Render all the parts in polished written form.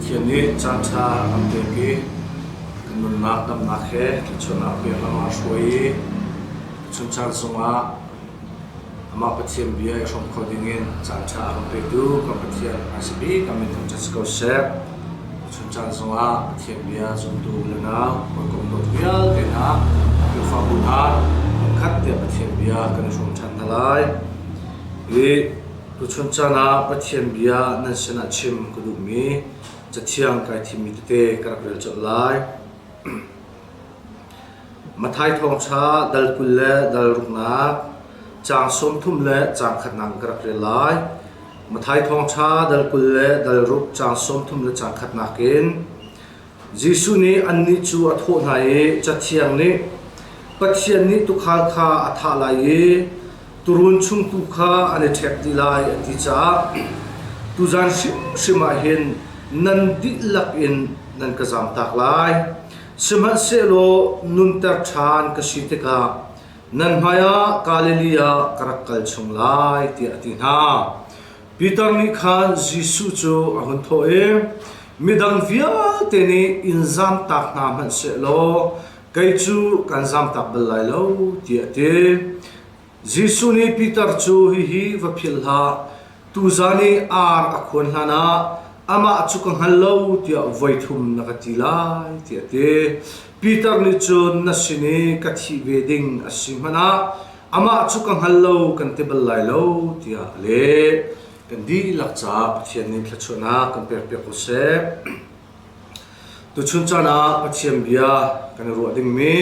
Pathian nih caanṭha a kan pek i kan nunnak damnak he thluachuahnak pek lam a hruai i chunchang zungah amah Pathian bia i hrawm kho dingin caanṭha a kan petu kan Pathian a si bik a min thangṭhat si ko seh. Chunchang zungah Pathian bia zumtu le nau hawikom dawt vialte hna Khrihfabu hna khat tiah Pathian bia kan i hrawm ṭhan hna lai. Hi Tuchun caan ah Pathian bia nan sinah chim ka duhmi Cathiang kai thimmi tete ka rak rel colh lai. Matthai Thawngṭha dal 20 le dal ruknak, caang 30 le caang khatnak in ka rak rel lai. Matthai Thawngṭha dal 20 le dal ruk caang 30 le caang khatnak in Jesuh nih annih cu a thawh hna i Cathiang nih Pathian nih tuukhal kha a thah lai i tuurun chung tuu kha an i ṭhek dih lai a ti caah tuzan hrimhrim ah hin nan dihlak in nan ka zamtak lai. Sihmanhsehlaw nunter ṭhan ka si tikah nan hmaiah Galilee ah ka rak kal chung lai, tiah a ti hna. Peter nih khan Jesuh cu a hun thawh i, Midang vialte nih in zamtak hna hmanh sehlaw kei cu kan zamtak bal lai lo, tiah a ti. Jesuh nih Peter cu hihi va philh hlah, tuzan i ar a khuan hlanah amah cu ka hngal lo tiah voi thum na ka ti lai, tiah a ti. Peter nih cun na sin i ka thih ve ding a si hmanh ah amah cu ka hngal lo kan ti bal lai lo tiah a leh. Kan dihlak caah Pathian nih thluachuahnak kan pekpiak ko seh. Tuchun caan ah Pathian bia kan i ruah dingmi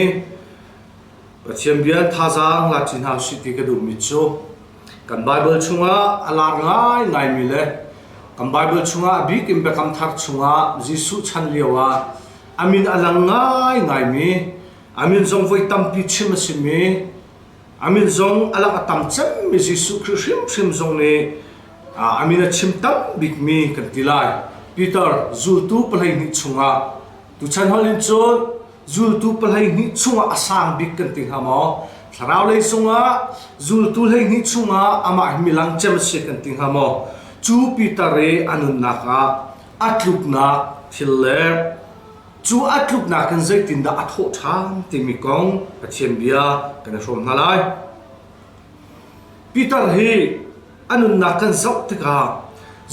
Pathian bia thazaang la ṭi hna usih ti ka duhmi cu kan Baibal chungah a lar ngaingaimi le kan Baibal chungah a bik in Biakam Thar chungah Jesuh chan lio ah a min a lang ngaingaimi a min zong voi tampi chim a simi A min zong a lak a tam cemmi Jesuh Khrih hrimhrim zong nih a min a chim tam bikmi kan ti lai. Peter zultu 12 chungah tuchan holh in cun zultu 12 chungah a sang bik kan ti hnga maw? Thlarau lei zungah zultu 12 chungah amah hi milang cem a si kan ti hnga maw? Cu Peter i a nunnak ah a tluknak thil le Cu a tluknak in zeitindah a thawh ṭhan timi kong Pathian bia kan i hrawm hna lai. Peter hi a nunnak kan zoh tikah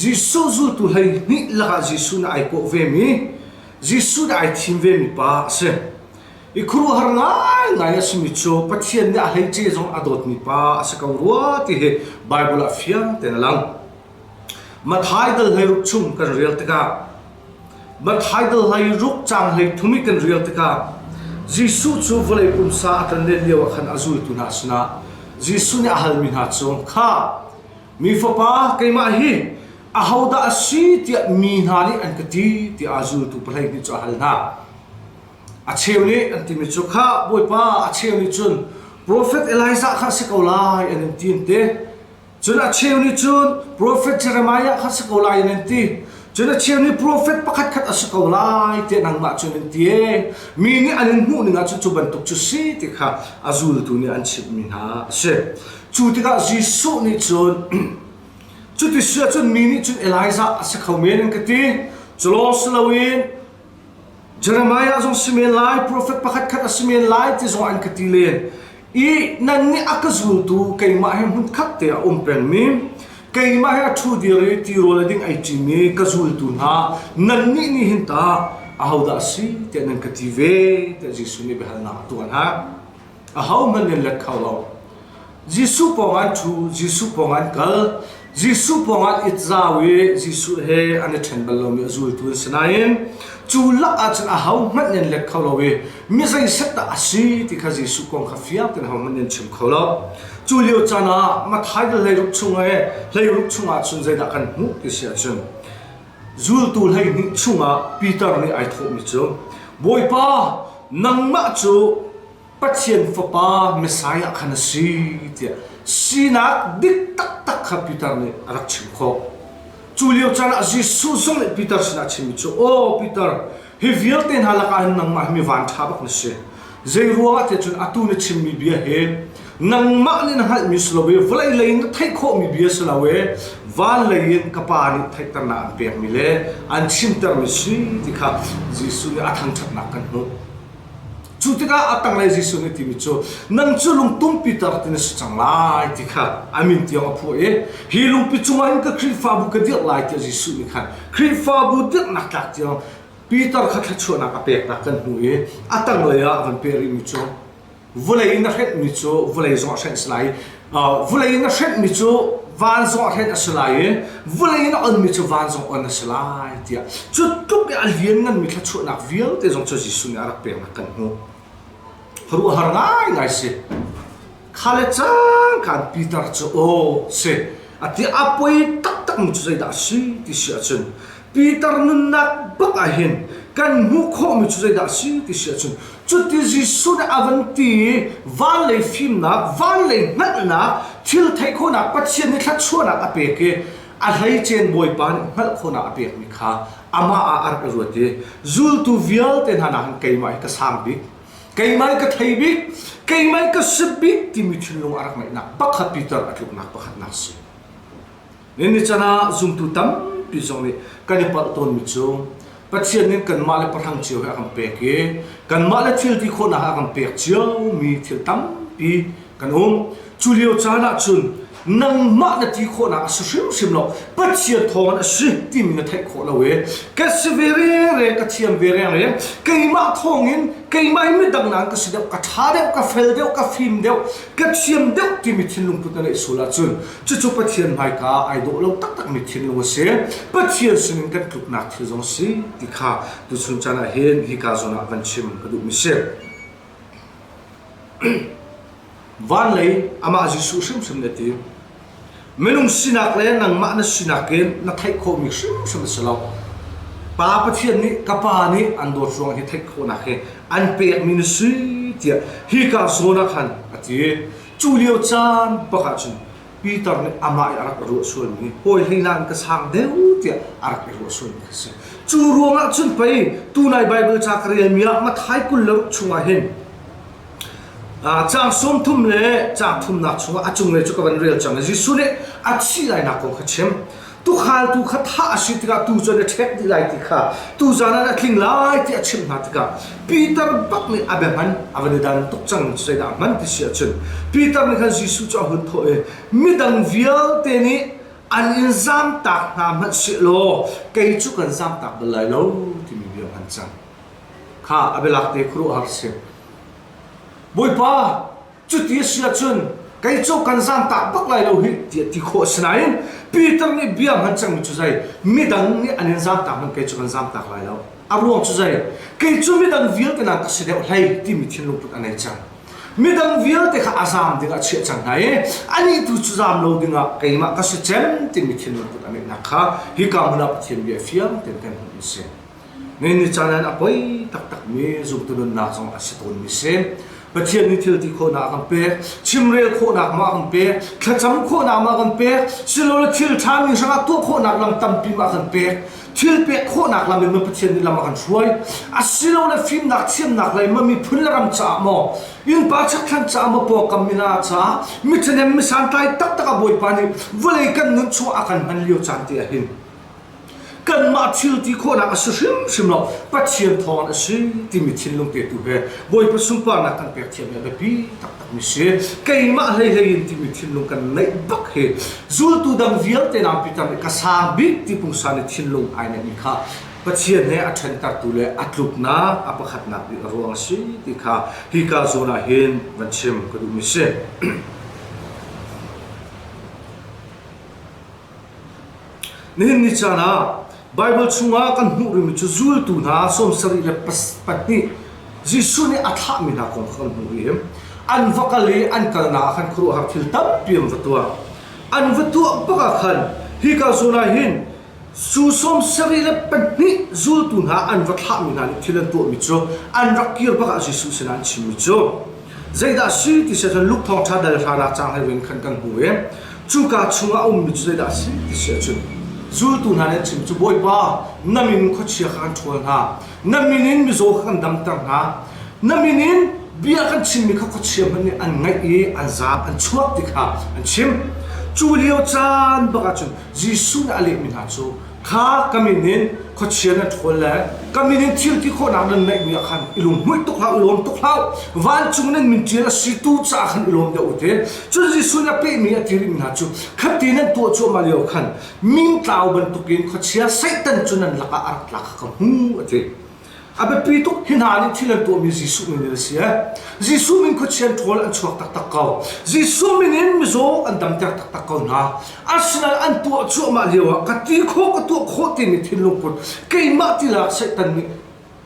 Jesuh zultu 12 lakah Jesuh nih ai kawh vemi, Jesuh nih ai thim vemi pa a si. I khuaruahhar ngaingai a simi cu Pathian nih a hleice zong a dawtmi pa a si ko rua ti hi Baibal ah fiang tein a lang. Matthai dal 16 chung kan rel tikah Matthai dal 16 caang 13 i kan rel tikah Jesuh cu vawlei pumsa a ṭanlen lio ah khan a zultu hna sinah Jesuh nih a halmi hna cu kha mi fapa keimah hi ahodah a si tiah mi hna nih an ka ti tiah a zultu pahleihnih cu a hal hna. A cheu nih an timi cu kha Bawipa a cheu nih cun profet Elijah kha a si ko lai an in ti an ti. Cun a cheu nih cun profet Jeremiah kha si ko lai in an ti. Cun a cheu nih profet pakhatkhat a si ko lai tiah nangmah cun an ti ee. Mi nih an in hmuh ning ah cun cu bantuk cu si ti kha a zultu nih an chimhmi hna a si. Cu tikah Jesuh nih cun cuti si ahcun mi nih cun Elijah a si kho men an ka ti. Cu lawng si loin Jeremiah zong si men lai, profet pakhatkhat a si men lai ti zong an ka ti len. I nan nih a ka zultu keimah he hmunkhat te a um pengmi, keimah he a ṭhu dir i tirawl a ding ei ṭimi ka zultu hna, nannih nih hin tah ahodah a si tiah nan ka ti ve tiah Jesuh nih biahalnak a tuah hna. Ahohmanh nan let kho lo. Jesuh pawng an ṭhu, Jesuh pawng an kal, Jesuh pawng an it zau i Jesuh he an i ṭhen bal lomi a zultu an si nain cu lak ahcun ahohmanh nan let kho lo i mi zeiset dah a si ti kha Jesuh kong kha fiang tein ahohmanh nan chim kho lo. Cu lio caan ah Matthai 16 chung i 16 chungah cun zeidah kan hmuh ti si ahcun zultu 12 chungah Peter nih ai thawhmi cu Bawipa nangmah cu Pathian Fapa Messiah khan a si tiah sinak dik taktak kha Peter nih a rak chim khawh. Cu lio caan ah Jesuh zong nih Peter sinah a chimmi cu, Aw Peter, hi vialte hna lakah hin nangmah hi mi vanṭha bak na si. Zei ruangah tiah cun atu na chimmi bia hi nangmah nih na hngalhmi si lo i vawlei lei in na theih khawhmi bia si lo i Van lei in ka Pa nih theihternak an pekmi le an chimtermi si ti kha Jesuh nih a thangṭhatnak kan hmuh. Cu tikah a tanglei Jesuh nih timi cu nang cu lungtum Peter ti na si cang lai ti kha a min tiang a phuah i hi lungpi cungah hin ka Khrihfabu ka dirh lai tiah Jesuh nih khan Khrihfabu dirhnak tlak tiang Peter kha thluachuahnak a peknak kan hmu i a tanglei ah a van peh rihmi cu Vawlei in a hrenhmi cu vawlei zong a hrenh a si lai i vawlei in a hrenhmi cu van zong a hrenh a si lai i vawlei in a onmi cu van zong on a si lai tiah cu tluk i a liannganmi thluachuahnak vialte zong cu Jesuh nih a rak peknak kan hmuh. Khuaruahhar ngaingai si. Kha le cangka Peter cu aw si a ti a poi taktakmi cu zeidah a si ti si ahcun Peter nunnak bak ah hin kan hmuh khawhmi cu zeidah a si ti si ahcun cuti Jesuh nih a van ti i van lei fimnak, van lei hngalhnak, thil theih khawhnak Pathian nih thluachuahnak a pek i a hleicen Bawipa nih hngalh khawhnak a pekmi kha amah ah a rak i ruat i zultu vialte hna nakin keimah hi ka sang bik keimah hi ka thei bik keimah hi ka si bik timi thinlung a rak ngeihnak pakhat Peter a tluknak pakhatnak si. Nihin chan ah zumtu tampi zong nih kan i palh tawnmi cu Pathian nih kanmah le pahrang cio he a kan pek i kanmah le thil ti khawhnak a kan pek ciomi thil tampi kan um. Cu lio caan ah cun nangmah na ti khawhnak a si hrimhrim lo. Pathian thawngin a si timi na theih khawh lo i ka si ve rengreng, ka thiam ve rengreng, keimah thawngin keimah hi midang nain ka si deuh, ka ṭha deuh, ka fel deuh, ka fim deuh, ka thiam deuh timi thinlung put na neih sual ahcun Cucu Pathian hmaika ai dawh lo taktakmi thinlung a si. Pathian sinin kan tluknak thil zong a si ti kha tuchun caan ah hin hika zawn ah van chim ka duhmi si. Van lei amah Jesuh hrimhrim na ti. Minung sinak le nangmah na sinak in na theih khawhmi hrimhrim a si lo. Pa Pathian nih ka pa nih an dawt ruang hi theih khawhnak hi an pekmi na si tiah hika zawn ah khan a ti. Cu lio caan bak ahcun Peter nih amah i a rak i ruah sualmi hawi hleinak in ka sang deuh tiah a rak i ruah sualmi kha si. Cu ruangah cun pei tunai Baibal ca ka relmi ah Matthai 26 chungah hin caang 30 le caang thumnak chungah a cunglei cu ka van rel cang i Jesuh nih a thih lainak kong kha chim. Tuukhal tu kha thah a si tikah tuu cu an i ṭhek dih lai ti kha tuzan ah a tling lai ti a chimh hna tikah Peter bak nih a bia hman a van i dan tuk cang zeidah a hman ti si ahcun Peter nih khan Jesuh cu a hun thawh i midang vialte nih an in zamtak hna hmanh sehlaw kei cu kan zamtak bal lai lo timi bia hman cang kha a bialak te khuaruahhar si Bawipa Cuti a si ahcun kei cu kan zaamtak bak lai lo hih tiah ti khawh a si nain Peter nih bia hman cangmi cu zei midang nih an in zaamtak hmanh kei cu kan zaamtak lai lo. A ruang cu zei kei cu midang vialte nak ka si deuh hlei timi thinlung put a nei cang. Midang vialte kha a zaam dingah a chiah cang hna i anih tu cu zaam lo dingah keimah ka si cem timi thinlung put a ngeihnak kha hika hmun ah Pathian bia fiang tein kan hmuh mi si. Nihin ni caan ah a poi taktakmi zumtu nunnak zong a si tawnmi si. Pathian nih thil ti khawhnak a kan pek, chimrel khawhnak ma a kan pek, thlacam khawhnak ma a kan pek, silole thil ṭhami hrangah tuah khawhnak lam tampi ma a kan pek, thil pek khawhnak lam in ma Pathian nih lam a kan hruai, asilole fimnak thiamnak lei ma miphun le ram caah maw, innpa chakthlang caah maw pawngkam mina caah miṭhahnem misantlai taktak a Bawipa nih vawlei kan nun chung a kan hman lio caan te ah hin kanmah thil ti khawhnak a si hrimhrim lo Pathian thawngin a si timi thinlung te tu he Bawipa sunparnak kan pek thiam hi a biapi taktakmi si keimah hleihlei in timi thinlung kan neih bak hi zultu dang vialte nang Peter nih ka sang bik ti pungsan i thinlung ai neihmi kha Pathian he a ṭhentertu le a tluknak a pakhatnak bik a ruang a si ti kha hika zawn ah hin van chim ka duhmi si. Nihin ni caan ah Baibal chungah kan hmuh rihmi cu zultu hna 74 Jesuh nih a thlahmi hna kong kha kan hmuh rih. An va kal i an kalnak ah khan khuaruahhar thil tampi an va tuah. An va tuah bak ah khan hika zawn ah hin cu 74 zultu hna an va thlahmi hna nih thil an tuahmi cu an rak kir bak ah Jesuh sinah an chimmi cu zeidah si ti si ahcun Luke thawngṭha dal hranak caang hlei in khan kan hmu i Cuka chungah a ummi cu zeidah a si ti si ahcun zultu hna nih an chim cu Bawipa na min khuachia kha kan ṭhawl hna na min in mizaw kha kan damter hna na min in bia kan chimmi kha khuachia hmanh nih an ngaih i an zaam an chuak ti kha an chim. Cu lio caan bak ahcun Jesuh nih a lehmi hna cu kha ka min in khuachia nan ṭhawl le ka min in thil ti khawhnak nan neihmi ah khan i lunghmuih tuk hlah u, lawm tuk hlah u. Vancung nan min ṭial a si tu caah khan i lawm deuh u ti. Cun Jesuh nih a pehmi a ti rihmi hna cu khati nan tuah cuahmah lio khan mintlau bantukin khuachia Satan cu nan lakah a rak tlak kha ka hmu a ti. A biapi tuk hi hna nih thil an tuahmi Jesuh min in a si. Jesuh min khuachia ṭhawl an chuak taktak ko. Jesuh min in mizaw an damter taktak ko hna. Asinain an tuah cuahmah lio ah ka ti khawh ka tuah khawh timi thinlung put keimah tilak Satan nih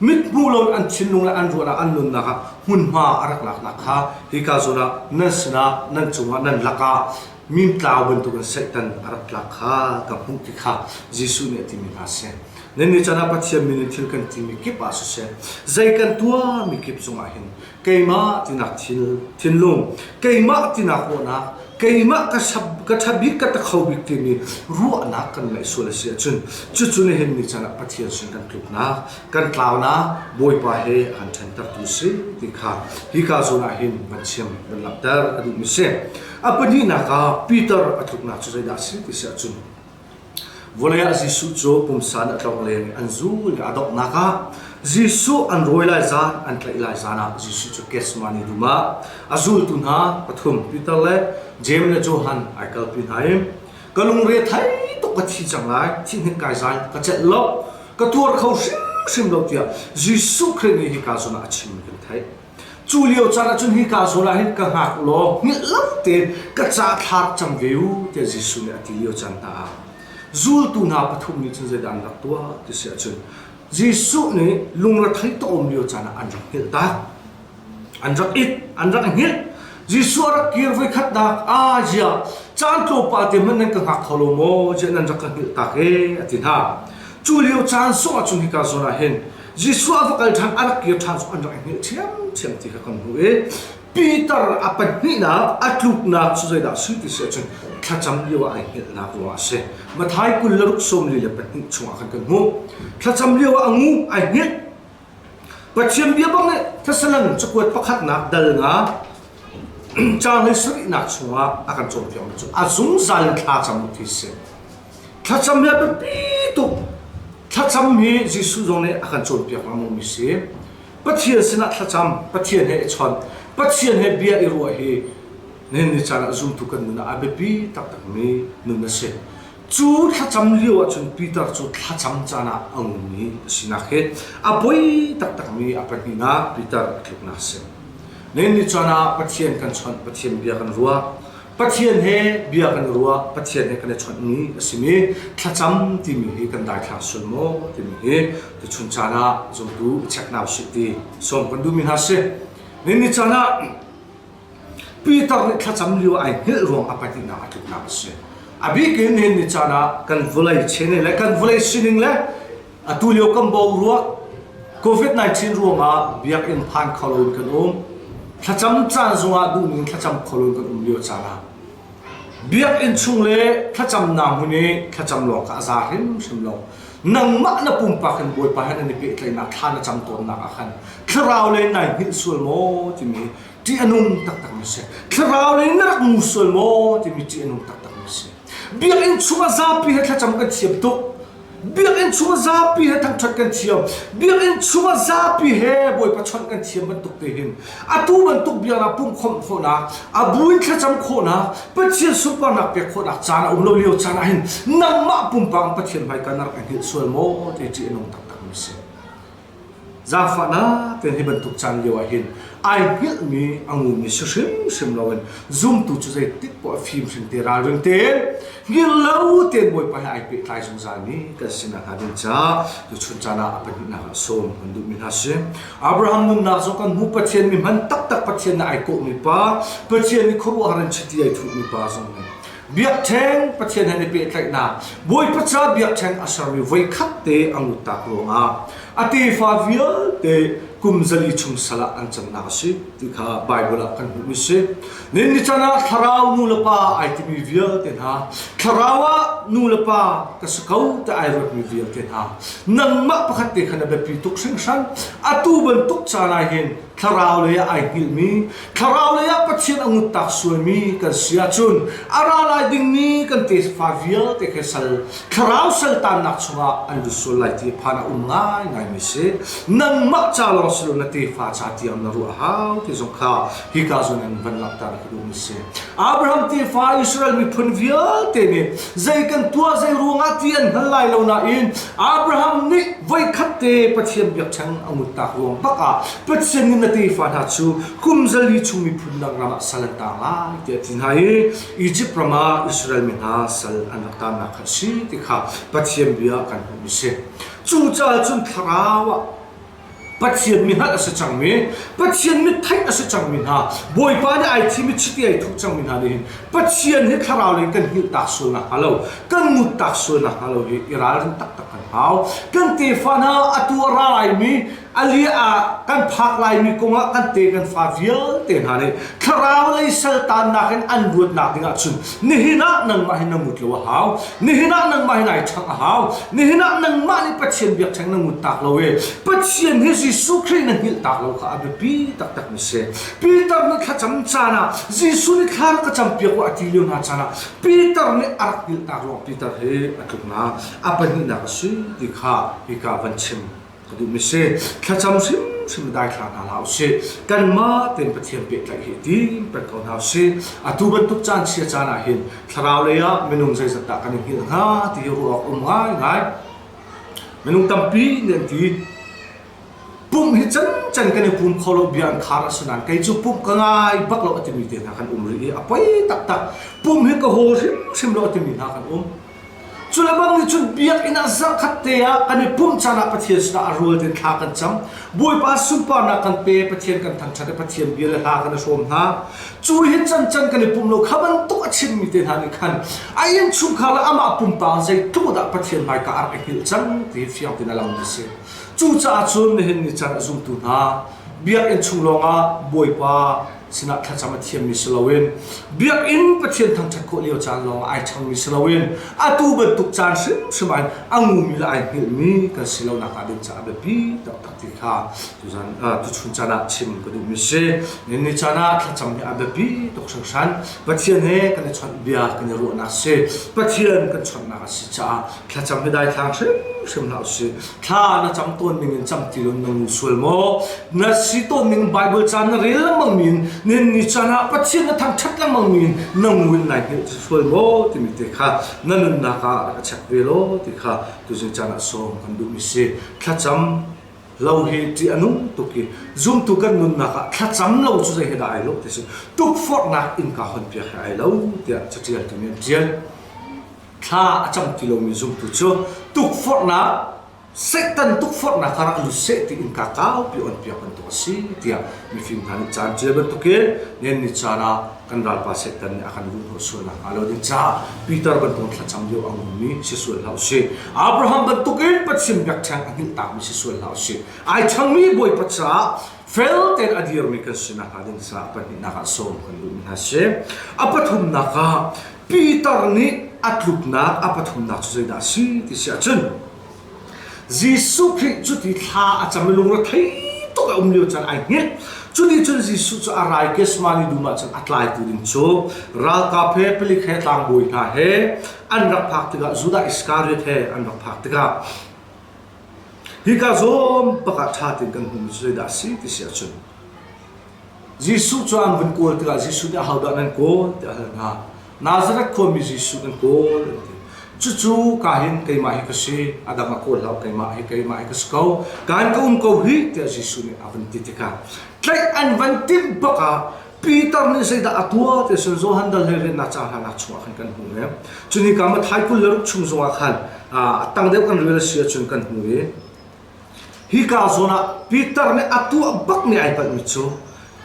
mithmuh lo an thinlung le an ruahnak an nunnak ah hmunhma a rak laknak kha hika zawn ah nan sinah nan cungah nan lakah mintlau bantukin Satan a rak tlak kha ka hmuh ti kha Jesuh nih a timi hna a si. Nan chan ah Pathian min in thil kan timi kip ah siseh, zei kan tuahmi kip cungah hin keimah tinak thil thinlung, keimah tinak ruahnak, keimah ka ka ṭha bik ka takho bik timi ruahnak kan ngeih sual a si ahcun cucu nihin ni chan ah Pathian sin kan tluknak, kan tlaunak Bawipa he a kan ṭhentertu si ti kha hika zawn ah hin van chim van langhter ka duhmi si. A pahnihnak ah Peter a tluknak cu zeidah a si ti si ahcun Vawlei ah Jesuh cu pumsa in a tlong leng i an zul i a donghnak ah Jesuh an rawi lai zan, an tlaih lai zan ah Jesuh cu Gethsemane dum ah a zultu hna pathum Peter le Jeim le Johan ai kalpi hna i ka lungre thei tuk ka thi cang lai, thihhnik kai zai ka celh lo, ka tuar kho hrimhrim lo tiah Jesuh Khrih nih hika zawn ah a chimmi kan theih. Cu lio caan ah cun hika zawn ah hin ka hngak law hngilh lo tein ka ca thla rak cam ve u tiah Jesuh nih a ti lio caan hna ah zultu hna pathum nih cun zeidah an rak tuah ti si ahcun Jesuh nih lungrethei tawm lio caan ah an rak hngilh tak. An rak it, an rak i hngilh. Jesuh a rak kir voikhatnak ah ziah caan tlawmpal te hmanh nan ka hngak kho lo maw ziah nan rak ka hngilh tak ee a ti hna. Cu lio caan zong ah cun hika zawn ah hin Jesuh a va kal ṭhan, a rak kir ṭhan cu an rak i hngilh ṭhiamṭhiam ti kha kan hmuh i Peter a pahnihnak a tluknak cu zeidah a si ti si ahcun thlacam lio ah ai hngilhnak ruangah a si. Matthai 26 42 chungah khan kan hmuh. Thlacam lio ah a ngu, ai hngilh. Pathian bia bang nih Thessalon cakuat pakhatnak dal nga caang hlei sarihnak chungah a kan cawnpiakmi cu a zungzal in thla cam u ti si. Thlacam hi a biapi tuk. Thlacam hi Jesuh zong nih a kan cawnpiak lengmangmi si. Pathian sinah thlacam, Pathian he i chawnh, Pathian he bia i ruah hi nihin ni caan ah zumtu kan nun ah a biapi taktakmi nun a si. Cu thlacam lio ahcun Peter cu thlacam caan ah a ngumi a sinak hi a poi taktakmi a pahnihnak Peter a tluknak a si. Nihin ni caan ah Pathian kan chawnh, Pathian bia kan ruah, Pathian he bia kan i ruah, Pathian he kan i chawnhmi a simi thlacam timi hi kan daithlang sual maw timi hi tuchun caan ah zumtu i check hna usih ti sawm kan duhmi hna si. Nihin ni caan ah Peter nih thlacam lio ai hngilh ruang a pahnihnak a tluknak a si. A bik in nihin ni caan ah kan vawlei chene le kan vawlei sining le Atu lio kan boruak COVID-19 ruangah biakinn phan kho loin kan um. Thlacam caan zongah duhning thlacam kho loin kan um lio caan ah biakinn chung le thlacamnak hmun i thlacam lawng kha a za hrimhrim lo. Nangmah na pumpak in Bawipa he nan i pehtlaihnak thla na cam tawnnak ah khan thlarau lei nai hngilh sual maw timi ṭih a nung taktakmi si. Thlarau lei na rak ngu sual maw timi ṭih a nung taktakmi si. Biakinn chungah zapi he thlacam kan thiam tuk. Biakinn chungah zapi he thangṭhat kan thiam. Biakinn chungah zapi he Bawipa chawnh kan thiam bantuk te hin atu bantuk biaknak pumhkhawmh khawhnak, a bu in thlacam khawhnak, Pathian sunparnak pek khawhnak caan a um lo lio caan ah hin nangmah pumpak Pathian hmaika na rak i hngilh sual maw ti ṭih a nung taktakmi a si. Zaangfahnak tein hi bantuk caan lio ah hin ai hngilhmi a ngumi si hrimhrim loin zumtu cu zeitik poah fimhring te ralring tein hngilh lo tein Bawipa he ai pehtlai zungzalmi kan si nakhnga ding caah tuchun caan ah a pahnihnak ah sawm kan duhmi hna si. Abraham nunnak zong kan hmuh Pathian mi hman taktak Pathian nih ai kawhmi pa Pathian nih khuaruahhar in chiti ai thuhmi pa zong nih biakṭheng Pathian he an i pehtlaihnak Bawipa ca biakṭheng a sermi voikhat te a nguttak ruangah a tefa vialte kum zali chung sal ah an cannak a si ti kha Baibal ah kan hmuhmi si. Nihin ni chan ah thlarau nu le pa ai timi vialte hna thlarau ah ah nu le pa ka si ko ti ai ruatmi vialte hna nangmah pakhat te khan a biapi tuk hringhran. Atu bantuk caan ah hin thlarau lei ah ai hngilhmi, thlarau lei ah Pathian a nguttak sualmi kan si ahcun a ra lai dingmi kan tefa vialte khi sal thlarau saltannak chungah an lut sual lai ti phan a um ngaingaimi si. Nangmah ca lawng si lo na tefa ca tiang na ruah a hau ti zong kha hika zawn in van langhter ka duhmi si. Abraham tefa Israel miphun vialte nih zei kan tuah zei ruangah ti an hngal lai lo nain Abraham nih voikhat te Pathian biakṭheng a nguttak ruang bak ah Pathian nih na tefa hna cu kum zali chung miphun dang ram ah sal an tang lai tiah a ti hna i Izipt ram ah Israel mi hna sal an rak tannak kha a si ti kha Pathian bia kan hmuhmi si. Cucaah cun thlarau ah Pathian mi hngalh a si cangmi, Pathian mit theih a si cangmi hna, Bawipa nih ai thim i chiti ai thuh cangmi hna nih hin Pathian hi thlarau lei kan hngilh tak sual nakhnga lo, kan ngut tak sual nakhnga lo hi i ralrin taktak kan hau. Kan tefa hna atu a ra laimi, a li ah kan phak laimi kongah kan te kan fa vialte hna nih thlarau lei saltannak in an luatnak ding ahcun nihin ah nangmah hi na ngut lo a hau. Nihin ah nangmah hi nai ṭhangh a hau. Nihin ah nangmah nih Pathian biakṭheng na ngut tak lo i Pathian hi Jesuh Khrih na hngilh tak lo kha a biapi taktak mi si. Peter nih thlacam caan ah Jesuh nih thla rak ka campiak u a ti lio hna caan ah Peter nih a rak hngilh tak ruang Peter hi a tluknak a pahnihnak a si ti kha hika van chim ka duhmi si. Thlacam hrimhrim daithla hna hlah usih. Kanmah tein Pathian pehtlaih hi tim peng ko hna usih. Atu bantuk caan chia caan ah hin thlarau lei ah minung zeizat dah kan i hngilh hnga ti hi ruah awk um ngaingai. Minung tampi nih an ti. Pumh hi can can kan i pum kho lo bia an khar a si nain kei cu pumh ka ngai bak lo a timi te hna kan um rih i a poi taktak. Pumh hi ka haw hrimhrim lo a timi hna kan um. Cu le bang nih cun biakinn ah zarhkhat te ah kan i pumh caan ah Pathian sinah a rual tein thla kan cam. Bawipa sunparnak kan pe, Pathian kan thangṭhat i Pathian bia le hla kan i hrawm hna. Cu hi cancan kan i pum lo kha bantuk a chimmi te hna nih khan a innchungkhar le amah pumpak zeitluk dah Pathian hmaika a rak i hngilh cang ti hi fiang tein a langmi a si. Cucaah cun nihin ni caan a zumtu hna biakinn chung lawngah Bawipa sinah thlacam a thiammi si loin biakinn Pathian thangṭhat khawh lio caan lawng ai changmi si loin atu bantuk caan hrimhrim ah a ngumi le ai hngilhmi kan si lo nak ah ding caah biapi taktak ti kha tuzan tuchun caan ah chim ka duhmi si. Ni caan ah thlacam hi a biapi tuk hringhran. Pathian he kan i chawnh bia kan i ruahnak si. Pathian kan chawnhnak a si caah thlacam hi daithlang hrimhrim hlah usih. Thla na cam tawn ning in cam ti lo na ngu sual maw? Na si tawn ning Bible caan na rel lengmang mi in nin ni caan ah Pathian na thangṭhat lengmang mi in na ngu in nai hngilh sual maw timi te kha na nunnak ah rak check ve law ti kha tuzing caan ah sawm kan duhmi si. Thlacam lo hi ṭih a nung tuk i zumtu kan nunnak ah thlacam lo cu zei he dah ai lo ti si tukforhnak innka honpiak he ai lo tiah caṭialtu nih an ṭial. Thla a cam ti lomi zumtu cu tukforhnak Satan tukforhnak kha rak lut seh ti innka kaupi on piak bantuk a si tiah mifim hna nih caan ṭial bantukin nen ni caan ah kan ralpa Satan nih a kan luhhnawh sual nakhnga lo ding caah Peter bantuk thlacam lio a ngummi si sual hlah usih. Abraham bantukin Pathian biakṭheng a hngilh takmi si sual hlah usih. Ai changmi Bawipa caah fel tein a dirmi kan si nakhnga ding caah pahnihnak ah sawm kan duhmi hna si. A pathumnak ah Peter nih a tluknak a pathumnak cu zeidah a si ti si ahcun Jesuh Khrih cuti thla a cam i lungrethei tuk a um lio caan ai hngilh. Cuti cun Jesuh cu a rai Gethsemane dum ah cun a tlaitu ding cu ralkap he palik he tlangbawi hna he an rak phak tikah Judah Iskariot he an rak phak tikah hika zawn bak ah ṭha tein kan hmuhmi cu zeidah a si ti si ahcun Jesuh cu an vun kawl tikah Jesuh nih ahodah nan kawl tiah a hal hna. Nazareth khuami Jesuh kan kawl an ti. Cucu ka hin keimah hi ka si, a dang a kawl hlah keimah hi keimah hi ka si ko. Ka hin ka um ko hih tiah Jesuh nih a vun ti tikah tlaih an van timh bak ah Peter nih zeidah a tuah ti cun Johan dal hlei riannak ca hlanak chungah khan kan hmu i cunika Matthai 26 chung zongah khan a tang deuh kan rel a si ahcun kan hmu i Hika zawn ah Peter nih a tuah bakmi ai palhmi cu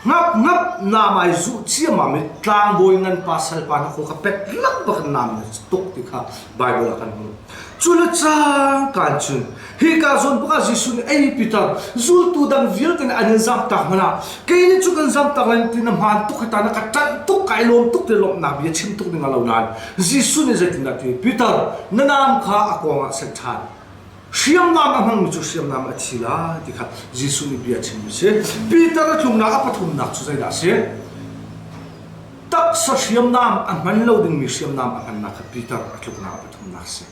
ngap nam ai zuh ciammam i tlangbawi ngan pa salpa na khaw kha pet lak bak in nam na tuk ti kha Bible ah kan hmuh. Cu le cangka cun hika zawn bak ah Jesuh nih ei Peter zultu dang vialte nih an in zamtak hmanh ah kei nih cu kan zamtak lai ti na hmaan tuk hi ta na ka ṭanh tuk kai lawm tuk ti lawmhnak bia chim tuk ding a lo nain Jesuh nih zeitindah ti Peter na naam kha a kawng ah set ṭhan hriamnam a hmangmi cu hriamnam a thi lai ti kha Jesuh nih bia chimmi a si. Peter a tlungnak a pathumnak cu zeidah a si? Taksa hriamnam a hman lo dingmi hriamnam a hmannak kha Peter a tluknak a pathumnak a si.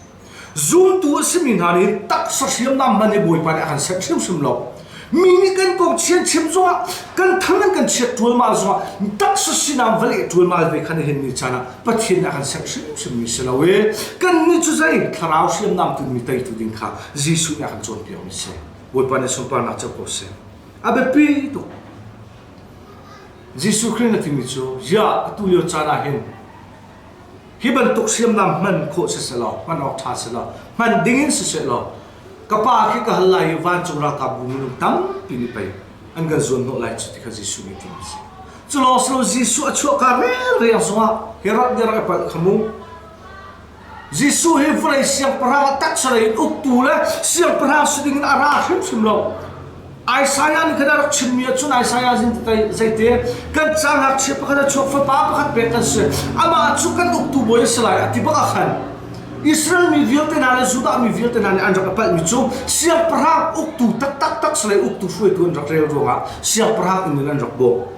Zumtu a simi hna nih taksa hriamnam hman hi Bawipa nih a kan serh hrimhrim lo. Mi nih kan kong chian chim zongah kan thang an kan chiat ṭualmal zongah taksa sinam va leh ṭualmal ve kha nihin ni caan ah Pathian nih a kan serh hrimhrimmi si lo i kannih cu zei thlarau hriamnam tu mi teitu ding kha Jesuh nih a kan cawnpiakmi si. Bawipa nih sunparnak co ko seh. A biapi tuk. Jesuh Khrih na timi cu ziah atu lio caan ah hin hi bantuk hriamnam hman khawh siseh law hman awk ṭha seh law hman dingin siseh law ka pa khi ka hal lai i vancung ralkapbu minung tampi nih pei an kan zuanhnawh lai cu ti kha Jesuh nih ti a si. Cu lawng si lo Jesuh a chuahka relreng zongah Herod nih rak i palh kha mu. Jesuh hi vawlei siangpahrang a taksa lei in uktu le siangpahrang si ding in a ra hrimhrim lo. Isaiah nih khan a rak chimmi ahcun Isaiah zin zeite kan ca ngakchia pakhat a chuak fapa pakhat pek kan si amah cu kan uktu bawi a si lai a ti bak ah khan Israel mi vialte hna le Judah mi vialte hna nih an rak i palhmi cu siangpahrang uktu taktak taksa lei uktu hruaitu an rak rel ruangah siangpahrang inn in an rak bawh.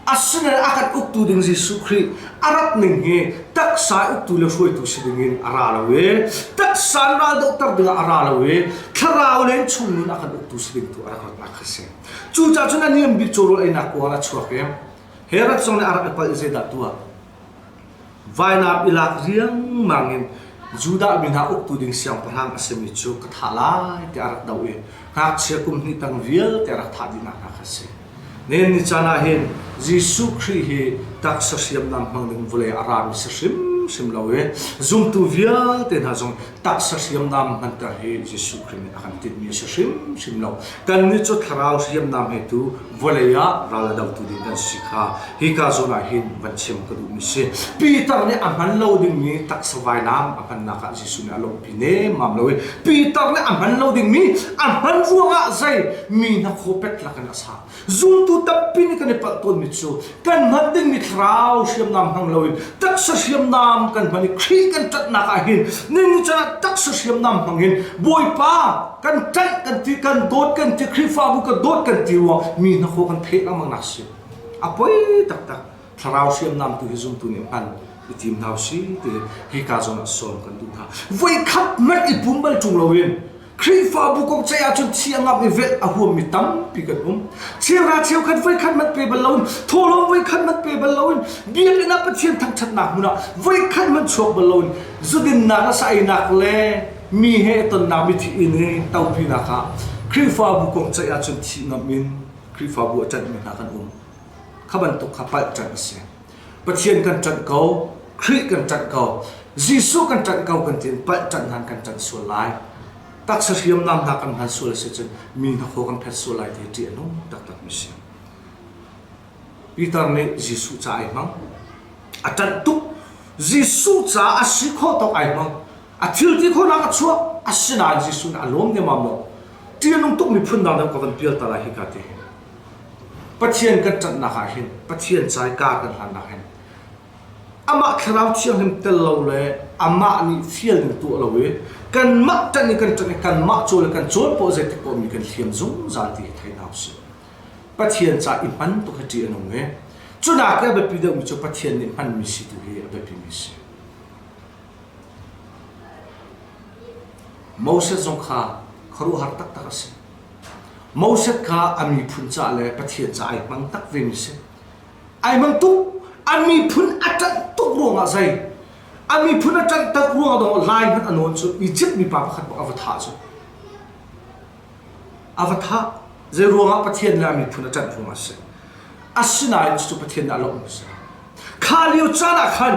Asinain a kan uktu ding Jesuh Khrih a rat ning hi taksa uktu le hruaitu si dingin a ra lo i taksa in ral dohter dingah a ra lo i thlarau le chung nun a kan uktu si ding tu a rak ratnak kha si. Cucaah cun a niam bik cu rawl einak kuang a chuak i Herod zong nih a rak i palh i zeidah tuah? Vainam i lak riangmang in Judah mi hna uktu ding siangpahrang a simi cu ka thah lai tiah a rak doh i ngakchia kum hnih tang vialte a rak thah dihnak hna kha a si. Nihin ni caan ah hin Jesuh Khrih hi taksa hriamnam hmang ding vawlei a rami si hrimhrim lo i zumtu vialte hna zong taksa hriamnam hmanter hi Jesuh Khrih nih a kan tinhmi a si hrimhrim lo. Kannih cu thlarau hriamnam he tu vawlei ah ral a dotu ding kan si kha hika zawn ah hin van chim ka duhmi si. Peter nih a hman lo dingmi taksa vainam a hmannak ah Jesuh nih a lawmhpi nemmam lo i Peter nih a hman lo dingmi a hman ruangah zei mi hnakhaw pet lakin a sa. Zumtu tampi nih kan i palh tawnmi cu kan hman dingmi thlarau hriamnam hmang loin taksa hriamnam kan hman i Khrih kan ṭanhnak ah hin nihin caan ah taksa hriamnam hmang in Bawipa kan ṭanh kan ti kan dawt kan ti Khrihfabu ka dawt kan ti ruang mi hnakhaw kan pheh lengmang nak si. A poi taktak thlarau hriamnam tu hi zumtu nih hman i tim hna usih ti hika zawn ah sawm kan duh hna. Voikhat hmanh i pum bal ṭung loin Khrihfabu kong ceih ahcun thi a ngamh i velh a huammi tampi kan um. Cheuhra cheukhat voikhat hmanh pe bal loin, thawhlawm voikhat hmanh pe bal loin, biakinn ah Pathian thangṭhatnak hmun ah voikhat hmanh chuak bal loin, zudinnak le sa-einak le mi he tonnak mithi inn i topinak ah Khrihfabu kong ceih ahcun thi ngamh in Khrihfabu a ṭanhmi hna kan um. Kha bantuk kha palh ṭanh a si. Pathian kan ṭanh ko, Khrih kan ṭanh ko, Jesuh kan ṭanh ko kan tiin palh ṭanh hna kan ṭanh sual lai. Taksa hriamnam hna kan hman sual a si cun mi hnakhaw kan phet sual lai ti ṭih a nung taktakmi si. Peter nih Jesuh ca ai hmang. A ṭanh tuk. Jesuh ca a si khawh tawk ai hmang. A thil ti khawhnak a chuah. Asinain Jesuh nih a lawm nemmam lo. Ṭih a nung tukmi phun dang deuh ka van pial ta lai hika ti hi. Pathian kan ṭanhnak ah hin Pathian ca i kar kan hlannak hin amah Thlarau Thianghlim tel lo le amah nih fial ning tuah lo i kanmah ṭanh i kan ṭanh i kanmah cawl i kan cawl poah zeitik poah mi kan hliam zungzal ti hi thei hna usih. Pathian ca i hman tuk hi ṭih a nung i cunak i a biapi deuhmi cu Pathian nih hmanmi si tu hi a biapimi si. Moses zong kha khuaruahhar taktak a si. Moses kha a miphun ca le Pathian ca ai hmang tak vemi si. Ai hmang tuk. A miphun a ṭanh tuk ruangah zei? A miphun a ṭanh tak ruangah dong lai hmanh a nawn cu Egypt mipa pakhat bak a va thah cu. A va thah. Zei ruangah Pathian le a miphun a ṭanh ruangah a si. Asinain cucu Pathian nih a lawmh a si. Kha lio caan ah khan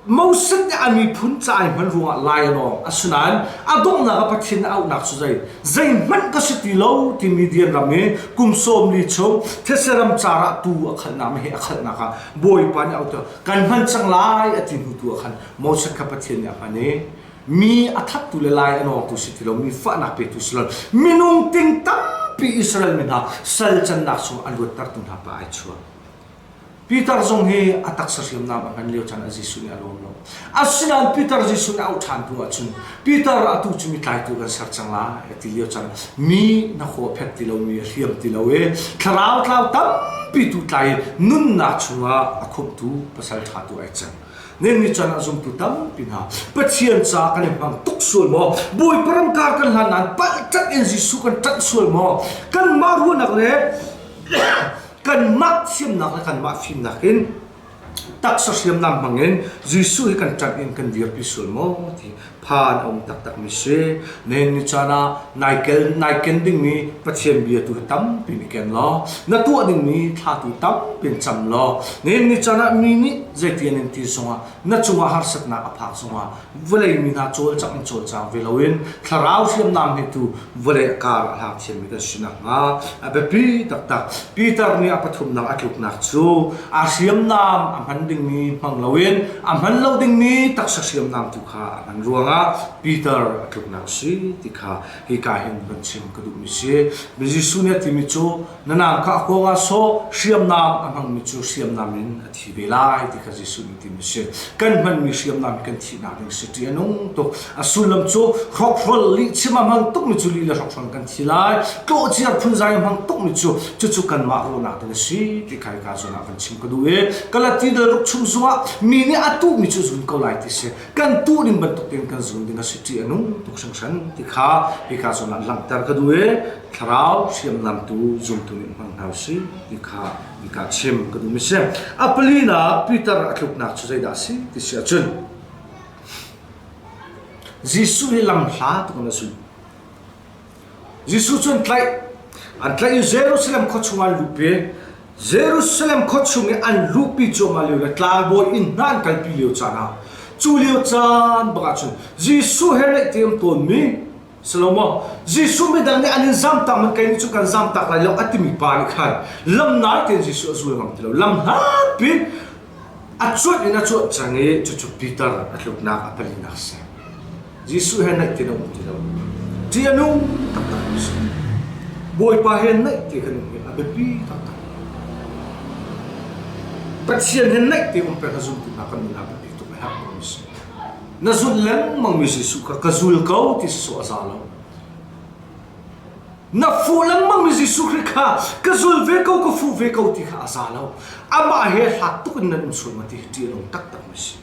Moses nih a miphun ca ai hman ruangah lai a nawng. Asinain a donghnak ah Pathian nih auhnak cu zei zeihmanh ka si ti lo timi Midian ram i kum 40 chung thetse ram car ah tuu a khalhnak meheh a khalhnak ah Bawipa nih auh kan hman cang lai a ti hnu tu ah khan Moses kha Pathian nih a hman i. Mi a thattu le lai a nawngtu si ti lo, mi fahnak petu si lo. Minung ting tampi Israel mi hna sal cannak chung a luattertu hna pa ai chuah. Peter zong hi a taksa hriamnam a hman lio caan ah Jesuh nih a lawm lo. Asinain Peter Jesuh nih a auh ṭhan hnu ahcun Peter atu cu mi tlaitu kan ser cang lai a ti lio caan mi na haw phet ti lomi a hliam ti lo i thlarau tlau tampi tu tlai i nunnak chungah a khumhtu pasal ṭha tu ai cang. Nen ni caan ah zumtu tampi hna Pathian ca kan i hmang tuk sual maw? Bawipa ramkar kan hlan nain palh ṭanh in Jesuh kan ṭanh sual maw? Kanmah ruahnak le kanmah thiamnak le kanmah fimnak in taksa hriamnam hmangin Jesuh hi kan ṭanh in kan dirpi sual maw ti phan a um taktak mi si. Nen ni caan ah nai kel nai ken dingmi Pathian bia tu hi tampi ni ken law na tuah dingmi thla tu tampi in cam law nen ni caan ah mi nih zeiti an in ti zongah na cungah harsatnak a phak zongah vawlei mi hna cawlcangh in cawlcang ve loin thlarau hriamnam he tu vawlei a kar a hlang thiammi kan si nakhnga a biapi taktak. Peter nih a pathumnak a tluknak cu a hriamnam a hman dingmi hmang loin a hman lo dingmi taksa hriamnam tu kha a hman ruangah Peter a tluknak a si ti kha hika hin van chim ka duhmi si. Jesuh nih a timi cu na nang kha a kawng ah sawh hriamnam a hmangmi cu hriamnam in a thi ve lai ti kha Jesuh nih timi si. Kan hmanmi hriamnam hi kan thihnak ding si ṭih a nung tuk. A sullam cu hrokhrol lihchim a hmang tukmi cu lih le hrokhrol kan thi lai. Tlawhciar phunzai a hmang tukmi cu cucu kanmah ruahnak ding a si ti kha hika zawn ah van chim ka duh i Galati dal ruk chung zongah mi nih a tuhmi cu zun ko lai ti si. Kan tuh ding bantuk tein kan zun ding a si ṭih a nung tuk hringhran ti kha hika zawn ah langhter ka duh i thlarau hriamnam tu zumtu nih hmang hna usih ti kha hika chim ka duhmi si. A palinak Peter a tluknak cu zeidah a si ti si ahcun Jesuh hi lam hla tuk in a zul. Jesuh cu an tlaih. An tlaih i Jerusalem khua chungah an luhpi. Jerusalem khua chung i an luhpi cuahmah lio le tlangbawi inn hna an kalpi lio caan ah cu lio caan bak ah cun Jesuh he naih te um tawnmi Salomo, Jesuh midang nih an in zamtak man kei nih cu kan zamtak lai lo a timi pa nih khan lam nai tein Jesuh a zul ngam ti lo. Lam hlatpi a cuanh in a cuanh cang i cucu Peter a tluknak a palinak a si. Jesuh he naih tein a um ti lo. Ṭih a nung taktak mi si. Bawipa he naih te kan um hi a biapi taktak. Pathian he naih te um peng a zumtu hna kan nun a biapi tuk a herh mi si. Na zulh lengmangmi Jesuh kha ka zul ko ti sawh a za lo. Na fuh lengmangmi Jesuh Khrih kha ka zul ve ko ka fuh ve ko ti kha a za lo. Amah he hlat tuk in nan um sual ma ti hi ṭih a nung taktak mi si.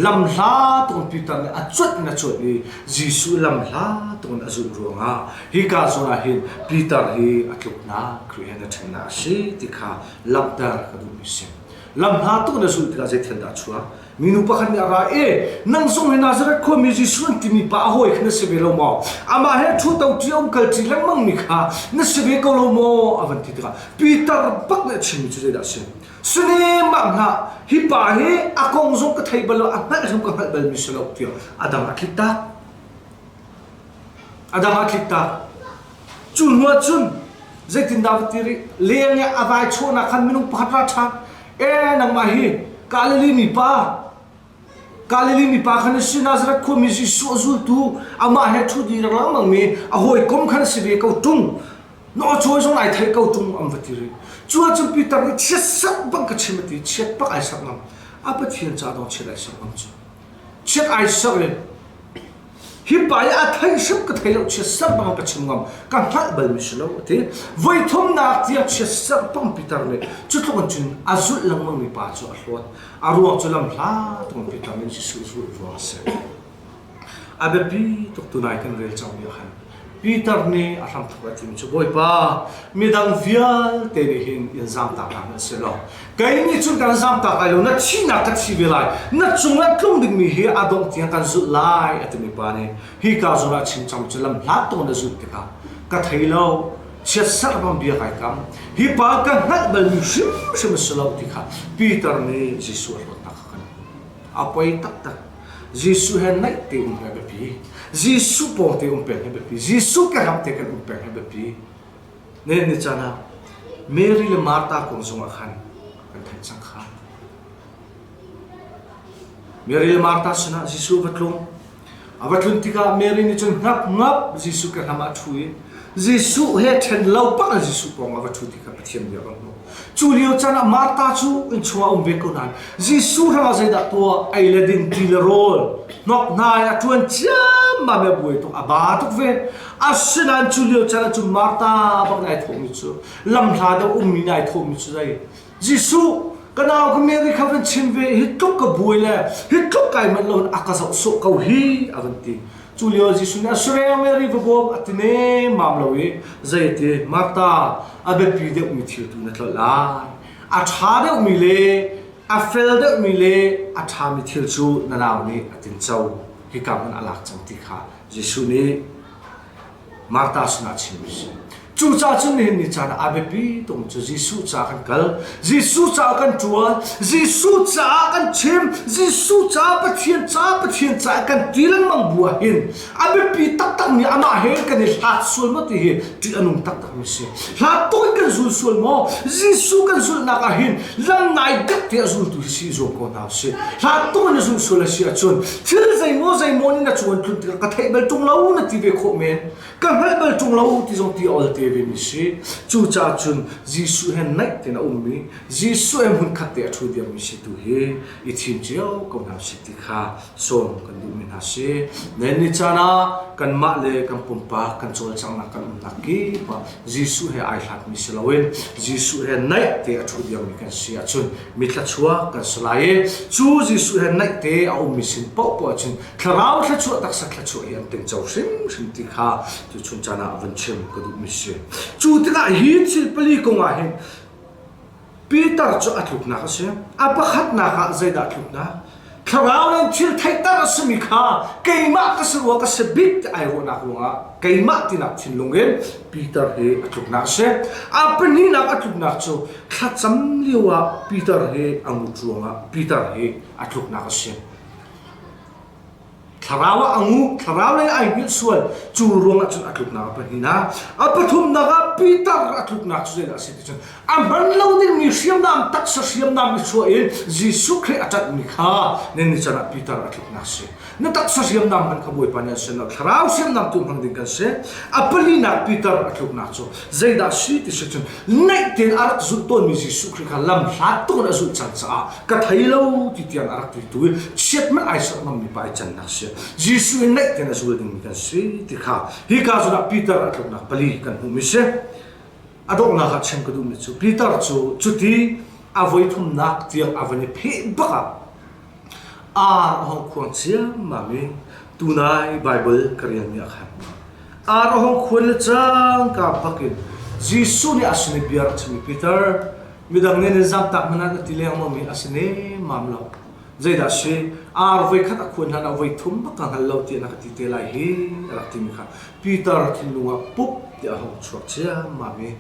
Lam hla tuk in Peter nih a cuanh in a cuanh i Jesuh lam hla tuk in a zulh ruangah hika zawn ah hin Peter hi a tluknak Khrih he na ṭhennak a si ti kha langhter ka duhmi si. Lam hla tuk in a zulh tikah zei thil dah a chuak? Minu pakhat nih a ra i nang zong hi Nazareth khuami Jesuh an timi pa a hawi kha na si ve lo maw? Amah he ṭhu ṭi um kal ṭi lengmang mi kha na si ve ko lo maw? A van ti tikah Peter bak nih a chimmi cu zeidah a si? Sune mah hlah, hi pa hi a kong zong ka thei bal lo, a hngalh zong ka hngalh balmi si lo tiah a dang a tlik tak. A dang a tlik tak. Cu hnu ah cun zeitindah va ti rih? Leng i a vai chawhnak khan minung pakhat ra ṭhan. E nangmah hi Galilee mi pa Galilee mi pa khan na si Nazareth khuami Jesuh a zultu amah he ṭhu ding lengmang mi a hawikom khan si ve ko ṭung. Na aw cawi zong ai theih ko ṭung an va ti rih. Cu ahcun Peter nih chiatserh bang ka chim a ti chiat bak ai serh ngam. A Pathian ca dong chiat ai serh ngam cu. Chiat ai serh in Hi pa i a theih hrim ka thei lo chiatserh bang ka chim ngam ka hngalh bal mi si lo a ti. Voi thumnak tiang chiatserh bang Peter nih cu tluk in cun a zulh lengmang mi pa cu a hlawt. A ruang cu lam hla tuk in Peter nih Jesuh zulh ruang a si. A biapi tuk tunai kan rel cang mi ah khan Peter nih a hramthok a timi cu Bawipa midang vialte nih hin in zamtak hna hmanh seh law kei nih cun kan zamtak lai lo na thihnak ka thi ve lai na cungah tlung dingmi hi a dongh tiang kan zulh lai a timi pa nih hi ka zawn ah chim cang cu lam hlat tawn a zulh tikah ka thei lo chiatserh bang bia kai kam hi pa ka hngalh balmi hrimhrim a si lo ti kha Peter nih Jesuh a hlawtnak kha kan a poi taktak Jesuh he naih te um hi a biapi. Jesuh pawng te um peng hi a biapi. Jesuh ke te kan um peng hi a biapi. Ne ni caan ah Mary le Martha kong zongah khan kan theih cang kha. Mary le Martha sinah Jesuh va tlung. A va tlun tikah Mary nih cun ngap ngap Jesuh ke hlam ah a ṭhu i Jesuh he ṭhen lo bak in Jesuh pawng ah va ṭhu ti kha Pathian bia kan hmuh. Cu lio caan ah Martha cu innchung ah um ve ko nain Jesuh hrangah zeidah tuah ei le din ti le rawl hnok-hnai a ṭuan ciammam i a buai tuk a ba tuk ve. Asinain cu lio caan ah cun Martha bak nih ai thawhmi cu lamhla deuh ummi nih ai thawhmi cu zei Jesuh ka nau ka Mary kha van chim ve hi tluk ka buai le hi tluk kai manh lo in a ka zoh sawh ko hi a van ti. Cu lio Jesuh nih a sureng Mary va bawm a ti nemmam lo i zei a ti Martha a biapi deuhmi thil tu na tlolh lai. A ṭha deuhmi le a fel deuhmi le a ṭhami thil cu na nau nih a tinco hika hmun a lak cang ti kha Jesuh nih Martha sinah a chimmi a si. Cucaah cun nihin ni caan ah a biapi tuk cu Jesuh caah kan kal, Jesuh caah kan ṭuan, Jesuh caah kan chim, Jesuh caah Pathian caah Pathian caah kan ti lengmang bu ah hin a biapi taktakmi amah he kan i hlat sual maw ti hi ṭih a nung taktakmi a si. Hlat tuk in kan zul sual maw? Jesuh kan zulhnak ah hin lam nai deuh te a zultu hi si i zuam ko hna usih. Hlat tuk in na zul sual a si ahcun thil zeimaw zeimaw nih na cung an tlun tikah ka theih bal ṭung lo na ti ve khawh men. Ka hngalh bal ṭung lo ti zong ti a ol te ve mi si. Cucaah cun Jesuh he naih tein a ummi, Jesuh he hmunkhat te a ṭhu diammi si tu hi i thim cio ko hna usih ti kha sawm kan duhmi hna si. Nen ni caan ah kanmah le kan pumpak kan cawlcanghnak kan umnak kip ah Jesuh he ai hlatmi si loin Jesuh he naih te a ṭhu diammi kan si ahcun mi thluachuak kan si lai i cu Jesuh he naih te a ummi sin paohpaoh ahcun thlarau thluachuah taksa thluachuah hi an tingco hrimhrim ti kha tuchun caan ah vun chim ka duhmi si. Cu tikah hi thil pali kong ah hin Peter cu a tluknak a si. A pakhatnak ah zeidah tluknak? Thlarau in thil theihter a simi kha keimah ka si rua ka si bik ti ai ruahnak ruangah keimah tinak thinlung in Peter hi a tluknak a si. A pahnihnak a tluknak cu thlacam lio ah Peter hi a ngut ruangah Peter hi a tluknak a si. Thlarau ah a ngu, thlarau lei ai hngilh sual. Cu ruangah cun a tluknak a pahnihnak. A pathumnak ah Peter a tluknak cu zeidah a si ti cun a hman lo dingmi hriamnam taksa hriamnam i chuah in Jesuh Khrih a ṭanhmi kha nen ni can ah Peter a tluknak a si. Na taksa hriamnam hman kha Bawipa nih an si lo, thlarau hriamnam tu hmang ding kan si. A palinak Peter a tluknak cu zeidah a si ti si cun naih tein a rak zulh tawnmi Jesuh Khrih kha lam hlat tuk in a zulh cang caah ka thei lo ti tiang a rak ti tu i chiat hmanh ai serh ngammi pa i cannak si. Jesuh in naih tein a zul dingmi kan si ti kha hika zawn ah Peter a tluknak pali kan hmuhmi si. A donghnak ah chim ka duhmi cu Peter cu cuti a voi thumnak tiang a van i pheh bak ah ar a hong khuang ciammam i tunai Baibal ka relmi ah khan ar a hong khuan le cangka bak in Jesuh nih a sin i bia rak chim i Peter midang nih nan zamtak hmanh ah na ti lengmangmi a si nemmam lo. Zeidah si ar voikhat a khuan hlan ah voi thum bak ka hngal lo tiah na ka ti te lai hi a rak timi kha Peter thinlung ah pup tiah a hung chuak ciammam i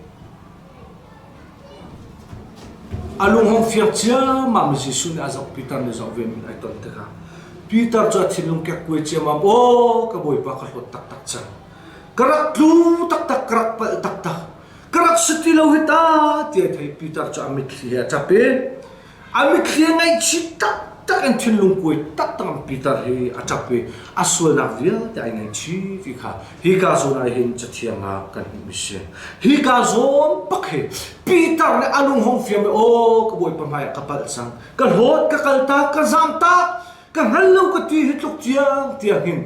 a lung hung fiang ciammam i Jesuh nih a zoh Peter nih zoh ve min ai ton tikah Peter cu a thinlung kekkuai ciammam aw ka Bawipa ka hlawt taktak cang ka rak tlu taktak ka rak palh taktak ka rak si ti lo hi ta tiah thei Peter cu a mitthli he a ṭap i a mitthli a ngaihchih taktak in thinlung kuai taktak in Peter hi a ṭap i a sualnak vialte ai ngaihchih ti kha hika zawn ah hin cathiang ah kan hmuhmi si. Hika zawn bak hi Peter nih a lung hong fiam i aw ka Bawipa hmai ah ka palh cang ka hlawt ka kaltak ka zamtak ka hngal lo ka ti hi tluk tiang tiang hin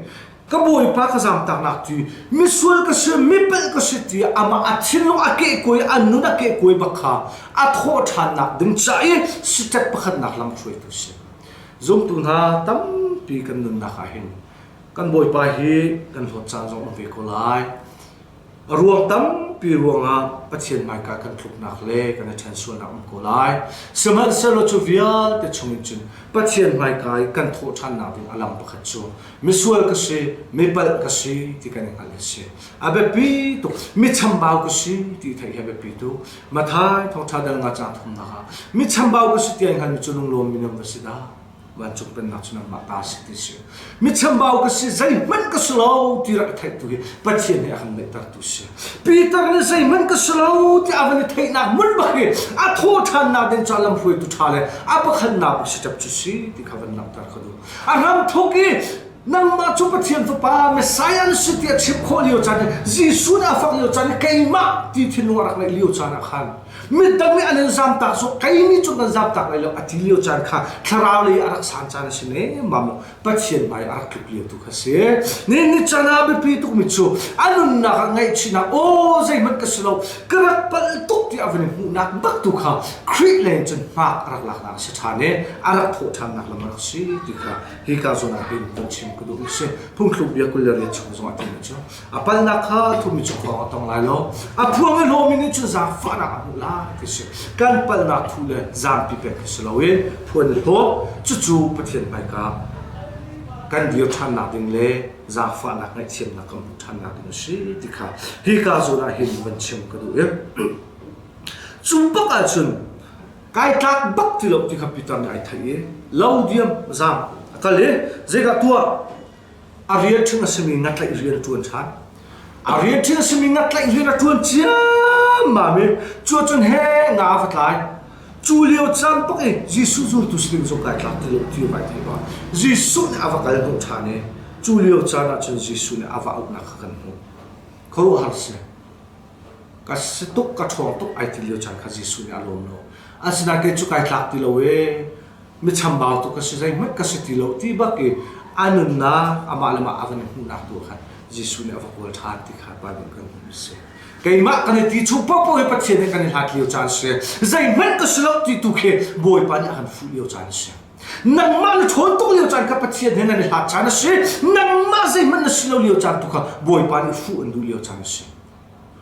ka bawipa ka zamtaknak ti misual ka si mipalh ka si ti amah a thinlung a kehkuai a nun a kehkuai bak kha a thawh ṭhannak ding ca i step pakhatnak lam hruaitu si zumtu hna tampi kan nunnak ah hin kan bawipa hi kan hlawt caan zong um ve ko lai A ruang tampi ruangah Pathian hmaika kan tluknak le kan i ṭhen sualnak um ko lai. Sihmanhsehlaw cu vialte chungin cun Pathian hmaika i kan thawh ṭhannak ding a lam pakhat cu misual ka si, mipalh ka si ti kan i hngalh a si. A biapi tuk. Mi chambau ka si ti theih hi a biapi tuk. Matthai thawngṭha dal nga caang thumnak ah mi chambau ka si ti ai hngalmi cu lunglawm mi nan va si dah. Vancung pennak cu nangmah ta si ti si. Mi chambau ka si zeihmanh ka si lo ti rak i theihtu hi Pathian nih a kan neihtertu si. Peter nih zeihmanh ka si lo ti a van i theihnak hmun bak hi a thawh ṭhannak ding ca lamhruaitu ṭha le a pakhatnak bik step cu si ti kha van langhter ka duh. A hramthawk i. Nangmah cu Pathian Fapa Messiah na si tiah chim khawh lio caan i Jesuh nih a fak lio caan i keimah ti thinlung a rak ngeih lio caan ah khan midang nih an in zamtak cu kei nih cun kan zamtak lai lo a ti lio caan kha thlarau lei a rak san caan a si nemmam lo Pathian hmai a rak tluk lio tu kha si. Ni ni caan ah biapi tukmi cu a nunnak ah ngaihchihnak aw zeihmanh ka si lo ka rak palh tuk tiah a van i hmuhnak bak tu kha Khrih lei cun hmak a rak laknak a si ṭhan i a rak thawh ṭhannak lam a rak si ti kha hika zawn ah hin kan chim ka duh mi si phungthluk bia 28 chung zong ah timi cu a palnak kha thumi cu khuang a tong lai lo a phuang i hlawmi nih cun zaangfahnak a hmuh lai ti si kan palnak thu le zaampi pek khi si loin phuan i hlawt cucu Pathian hmaika kan dir ṭhannak ding le zaangfahnak ngaihthiamnak kan hmuh ṭhannak ding a si ti kha hika zawn ah hin van chim ka duh i cu bak ahcun Kai tlak bak ti lo ti kha Peter nih ai theih i lo diam zaam a kal i zeidah tuah a rian ṭhing a simi ngatlaih rian a ṭuan ṭhan. A rian ṭhing a simi ngatlaih rian a ṭuan ciammam i cu cun he nga a va tlai. Cu lio caan bak i Jesuh zultu si ding zong kai tlak ti lo ti vai thei ba. Jesuh nih a va kal hnawh ṭhan i cu lio caan ah cun Jesuh nih a va auhnak kha kan hmuh. Khuaruahhar si. Ka si tuk, ka ṭhawng tuk ai ti lio caan kha Jesuh nih a lawm lo. Asinain kei cu kai tlak ti lo ee, mi chambau tuk ka si, zeihmanh ka si ti lo ti bak i a nunnak amah le mah a van i hmuhnak tu ah khan Jesuh nih a va kawl ṭhan ti kha Bible kan hmuh a si. Keimah kan i ti chung paohpaoh hi Pathian he kan i hlat lio caan si. Zeihmanh ka si lo ti tu khi Bawipa nih a kan fuh lio caan a si. Nangmah na ṭhawn tuk lio caan kha Pathian he nan i hlat caan a si. Nangmah zeihmanh na si lo lio caan tu kha Bawipa nih fuh an duh lio caan a si.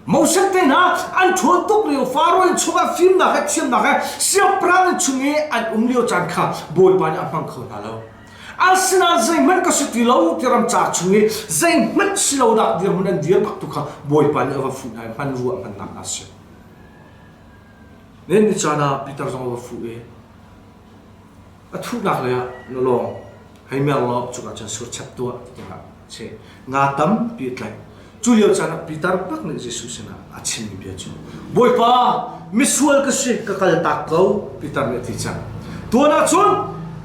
Moses te hna an ṭhawn tuk lio Faro in chungah fimnak he thiamnak he siangpahrang in chung i an um lio caan kha Bawipa nih a hmang kho hna lo. Asinain zeihmanh ka si ti lo ti ramcar chung i zeihmanh si lo dak dirhmun an dir bak tu kha Bawipa nih a va fuh hna i hman ruah hmannak hna si. Nen ni caan ah Peter zong a va fuh i A thuhnak lei ah na lawng hei mer law cukah cun sur chep tuah ti tikah si nga tampi a tlaih. Cu lio caan ah Peter bak nih Jesuh sinah a chimmi bia cu Bawipa misual ka si ka kaltak ko Peter nih a ti cang. Tuan ah cun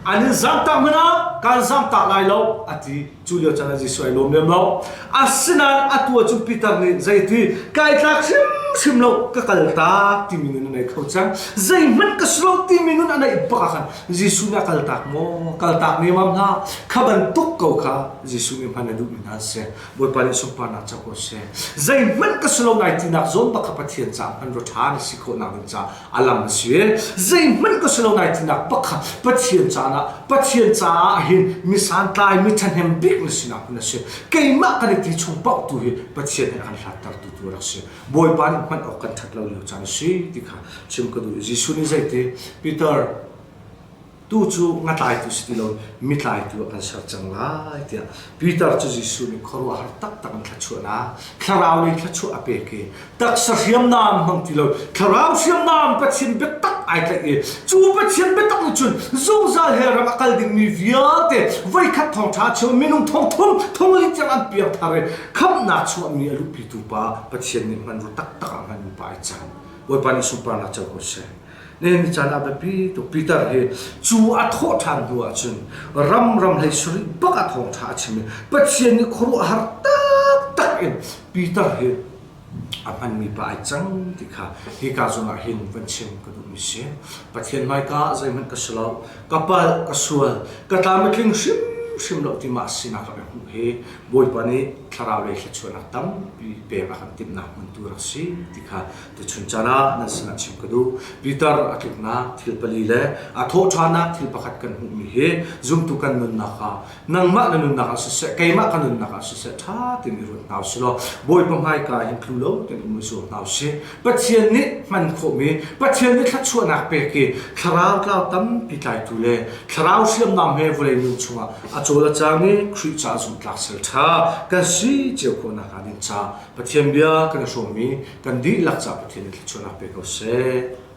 an in zamtak hmanh ah kaan zamtak lai lo a ti. Cu lio caan ah Jesuh ai lawm lem lo. Asinain atu ah cun Peter nih zeiti kai tlak hrimhrim lo ka kaltak timi nun a nei kho cang. Zeihmanh ka si lo timi nun a neih bak ah khan Jesuh nih a kaltak maw? Kaltak nemam hlah. Kha bantuk ko kha Jesuh nih hman a duhmi hna an si. Bawipa nih sunparnak co ko seh. Zeihmanh ka si lo nai tinak zawn bak kha Pathian caah hman rua ṭha na si khawhnak ding caah a lam a si. Zeihmanh ka si lo nai tinak bak kha Pathian caan ah Pathian caah hin mi santlai mi ṭhahnem bik na sinak hmun a si. Keimah kan i ti chung paoh tu hi Pathian he a kan hlattertu tu a rak si. Bawipa nih hman awk kan ṭhat lo lio caan a si ti kha chim ka duh. Jesuh nih zeiti Peter tu cu ngatlaitu si ti lo mitlaitu ah kan ser cang lai tiah Peter cu Jesuh nih khuaruahhar taktak in thluachuahnak thlarau lei thluachuah a pek i taksa hriamnam hmang ti lo thlarau hriamnam Pathian biatak ai tlaih i cu Pathian biatak nih cun zungzal hell ram a kal dingmi vialte voikhat thawngṭha cheu minung thongthum thongli tiang an piangthar i khamhnak chuahmi a luhpitu pa Pathian nih hmanrua taktak ah hmanmi pa ai cang Bawipa nih sunparnak co ko seh Nihin caan ah biapi tuk Peter hi cu a thawh ṭhan hnu ahcun ram ram hlei sarih bak ah thawngṭha a chim i Pathian nih khuaruahhar taktak in Peter hi a hmanmi pa ai cang ti kha hika zawn ah hin van chim ka duhmi si. Pathian hmaika ah zeihmanh ka si lo, ka palh, ka sual, ka tlam a tling hrimhrim lo ti mah sinak rak i hmuh hi Bawipa nih thlarau lei thluachuahnak tampi pek a kan timhnak hmun tu rak si ti kha Tuchun caan ah nan sinah chim ka duh. Peter a tluknak thil pali le a thawhṭhannak thil pakhat kan hmuhmi hi zumtu kan nunnak ah nangmah na nunnak ah siseh, keimah ka nunnak ah siseh ṭha tein i ruat hna usih law Bawipa hmaika hin tlu lo tein um i zuam hna usih. Pathian nih hman khawhmi, Pathian nih thluachuahnak pek i thlarau tlau tampi tlaitu le thlarau hriamnam he vawlei nun chungah a cawl a cang i Khrih caah zumhtlak sal ṭha kan si cio khawh nakhnga ding ca Pathian bia kan i hrawmmi kan dihlak caah Pathian nih thluachuahnak pe ko seh.